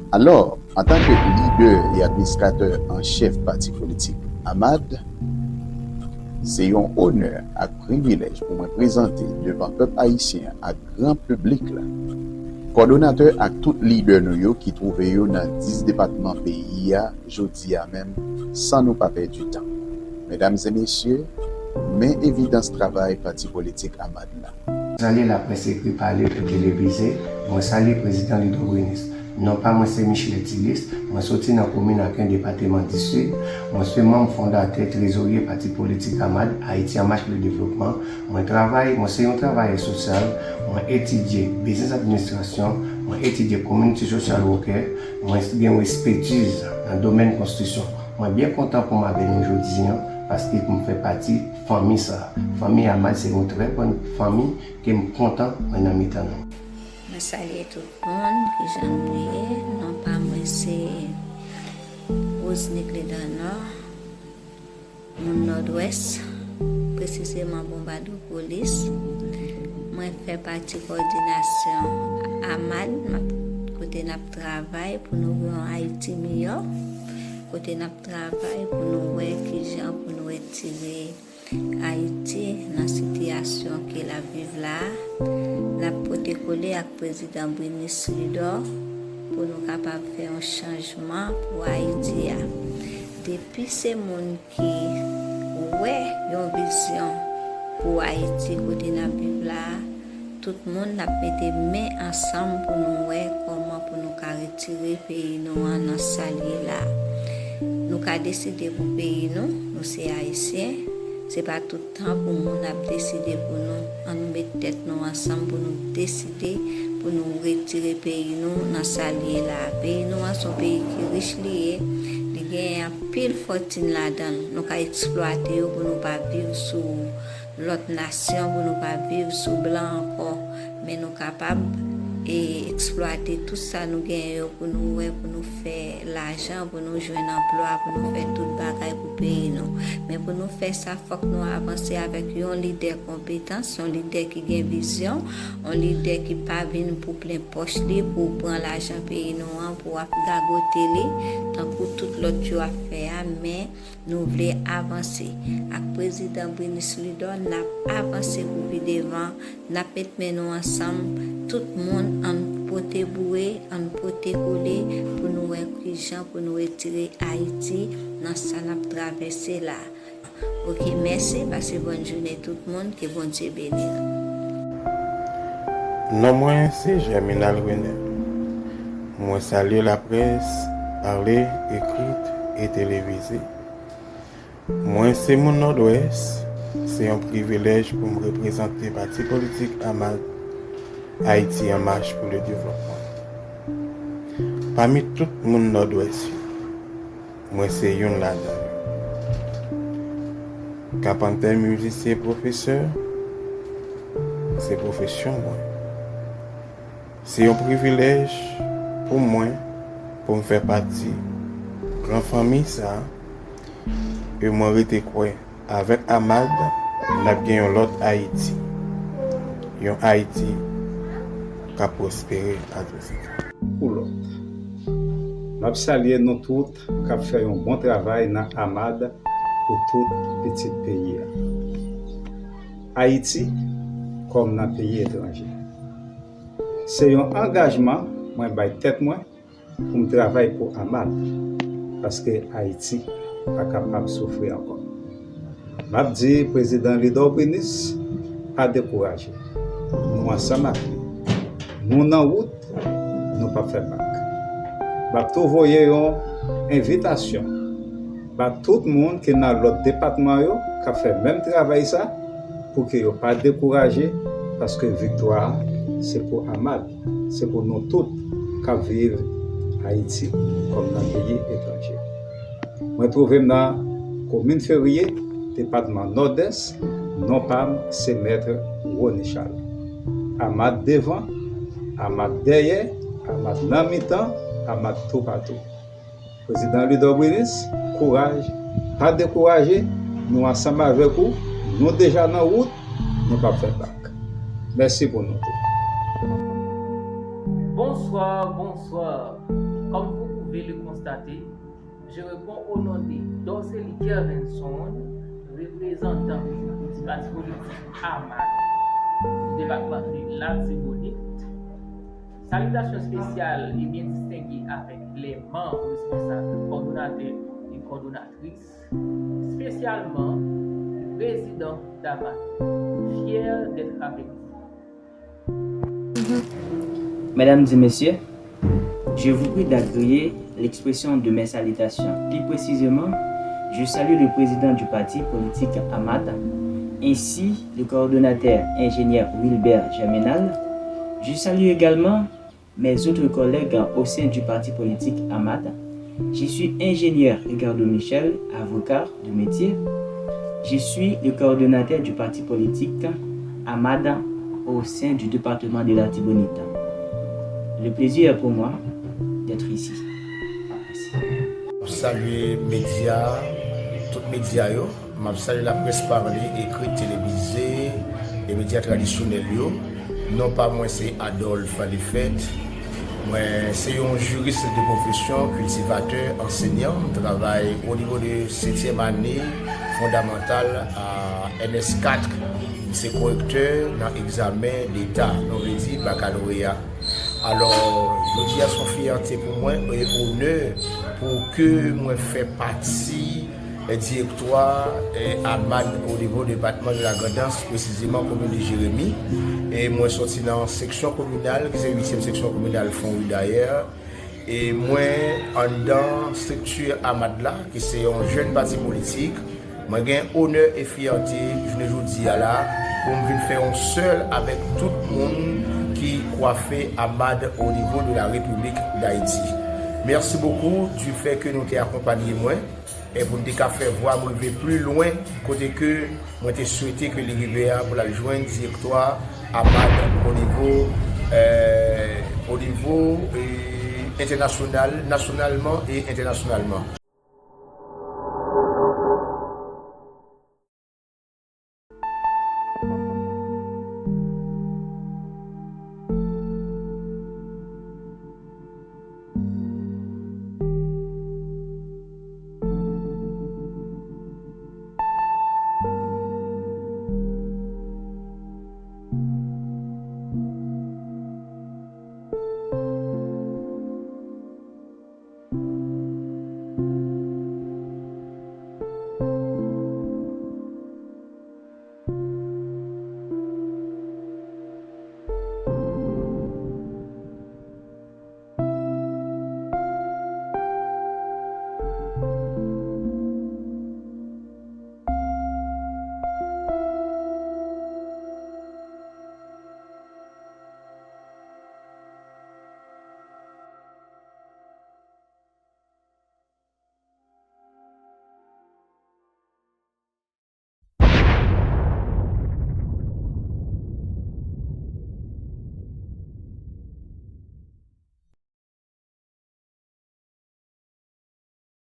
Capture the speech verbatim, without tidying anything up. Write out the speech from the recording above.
Alò, antanke lidè e administratè an chèf pati politik AMAD, se yon onè ak privilèj pou mwen prezante devan pèp ayisyen ak gran piblik la, kòdonatè ak tout lidè nou yo ki twouve yo nan dis depatman peyi a jodi a menm, san nou pa pèdi tan. Medam e mesye, men evidans travay pati politik AMAD la. Salye laprès ekri, pale e televize. Mwen salye Prezidan Ludo Brinis. Non pa mwen se Michelet Tilis. Mwen soti nan komin Aken, depatman di Sid. Mwen se manm fondatè, trezorye pati politik AMAD, Ayiti an Mach pou le Devlopman. Mwen travay, mwen se yon travayè sosyal. Mwen etidye biznis administrasyon. Mwen etidye community social worker. Mwen gen yon espetiz nan domèn konstriksyon. Mwen byen kontan pou m avè nou jodi an, paske pou m fè pati fanmi sa a. Fanmi AMAD se yon trè bòn fanmi ke m kontan mwen nan mitan nou. Mwen salye tout moun, kijan nou ye? Non pa mwen se Rosenique Ledanor, moun Nòdwès, presizeman Bonbadopolis. Mwen fè pati kòdinasyon AMAD, kote n ap travay pou nou yon Ayiti miyò, kote n ap travay pou nou wè kijan pou nou retire Ayiti nan sitiyasyon ke l ap viv la a. N ap pote kole ak Prezidan Brinis Ludor pou nou kapab fè yon chanjman pou Ayiti a. Depi se moun ki wè yon vizyon pou Ayiti kote n ap viv la a, tout moun n ap mete men ansanm pou nou wè kòman pou nou ka retire peyi nou an nan sa l ye la a. Nou ka deside pou peyi nou, nou se Ayisyen. Se pa tout tan pou moun ap deside pou nou. Ann nou met tèt nou ansanm pou nou deside pou nou retire peyi nou nan sa l ye la a. Peyi nou an se yon peyi ki rich li ye. Li genyen anpil fòtin ladan l. Nou ka eksplwate yo pou nou pa viv sou lòt nasyon, pou nou pa viv sou blan ankò. Men nou kapab e eksplwate tout sa nou genyen yo pou nou wè, pou nou fè lajan, pou nou jwenn anplwa, pou nou fè tout bagay pou peyi nou. Men pou nou fè sa, fòk nou avanse avèk yon lidè konpetan, yon lidè ki gen vizyon, yon lidè ki pa vin pou plen pòch li, pou pran lajan peyi nou an, pou ap gagote li, tankou tout lòt yo ap fè a, men nou vle avanse. Ak Prezidan Brinis Ludor, n ap avanse pou pi devan, n ap met men nou ansanm, tout moun ann pote boure, ann pote kole, pou nou wè kijan pou nou retire Ayiti nan sa n ap travèse la. Oke, mèsi, pase bòn jounen tout moun, ke Bondye beni nou. Non mwen se Germinal Renel. Mwen salye laprès, pale, ekri e televize. Mwen se moun Nòdwès, se yon privilèj pou m reprezante pati politik AMAD, Ayiti an Mach pou le Devlopman. Pami tout moun Nòdwès yo, mwen se youn ladan yo. Kapantè, mizisyen, pwofesè, se pwofesyon mwen. Se yon privilèj pou mwen pou m fè pati gran fanmi sa a, e mwen rete kwè avèk AMAD n ap gen yon lòt Ayiti, yon Ayiti k ap pwospere a tou sens. Pou lòt. M ap salye nou tout k ap fè yon bon travay nan AMAD pou tout pitit peyi a. Ayiti kòm nan peyi etranje. Se yon angajman mwen bay tèt mwen pou m travay pou AMAD, paske Ayiti pa kapab soufri ankò. M ap di Prezidan Lidor Brinis, pa dekouraje. Nou ansanm ak li. Nou nan wout, nou p ap fè bak. M ap tou voye yon envitasyon ba tout moun ki nan lòt depatman yo k ap fè menm travay sa, pou ke yo pa dekouraje, paske viktwa a se pou AMAD, se pou nou tout k ap viv Ayiti kòm nan peyi etranje. Mwen twouve m nan komin Ferye, depatman Nòdès, non pa m se Mèt Rony Charles. AMAD devan, AMAD dèyè, AMAD nan mitan, AMAD toupatou. Prezidan Lidor Brinis, kouraj, pa dekouraje, nou ansanm avèk ou, nou deja nan wout, nou p ap fè bak. Mèsi pou nou tou. Bonswa, bonswa. Comme vous pouvez le constater, je réponds au nom de Dorcely Kervenson, représentant du parti politique AMAD du département de l'Artibonite. Salutations spéciales et bien distinguées avec les membres responsables, coordonnateurs et coordonnatrices, spécialement le président d'AMAD, fier d'être avec vous. Mesdames et messieurs, je vous prie d'agréer l'expression de mes salutations. Plus précisément, je salue le président du parti politique AMAD, ainsi le coordonnateur ingénieur Wilbert Germinal. Je salue également mes autres collègues au sein du parti politique AMAD. Je suis ingénieur Ricardo Michel, avocat de métier. Je suis le coordonnateur du parti politique AMAD au sein du département de l'Artibonite. Le plaisir est pour moi d'être ici. Merci. Salye medya, tout medya yo. M ap salye laprès pale, ekri, televize e medya tradisyonèl yo. Non pa mwen se Adolphe Lefebvre. Mwen se yon jiris de pwofesyon, kiltivatè, ansenyan. M travay o nivo de setyèm ane fondamantal a N S kat. M se korektè nan egzamen deta, nou vle di bakaloreya. Alò, jodi a se yon fyète pou mwen e onè pou ke mwen fè pati direktwa AMAD o nivo depatman de la Grandans, presizeman komin de Jeremi. E mwen soti nan seksyon kominal ki se uityèm seksyon kominal Fon Ri Dayè. E mwen anndan estrikti AMAD la, ki se yon jèn pati politik, mwen gen onè e fyète jounen jodi a la pou m vin fè yon sèl avèk tout moun ki kwafe AMAD o nivo de la Repiblik Dayiti. Mèsi bokou du fè ke nou te akonpanye mwen e pou n te ka fè vwa m rive pli lwen kote ke mwen te swete ke li rive a pou l al jwenn direktwa AMAD o nivo o nivo entènasyonal, nasyonalman e entènasyonalman.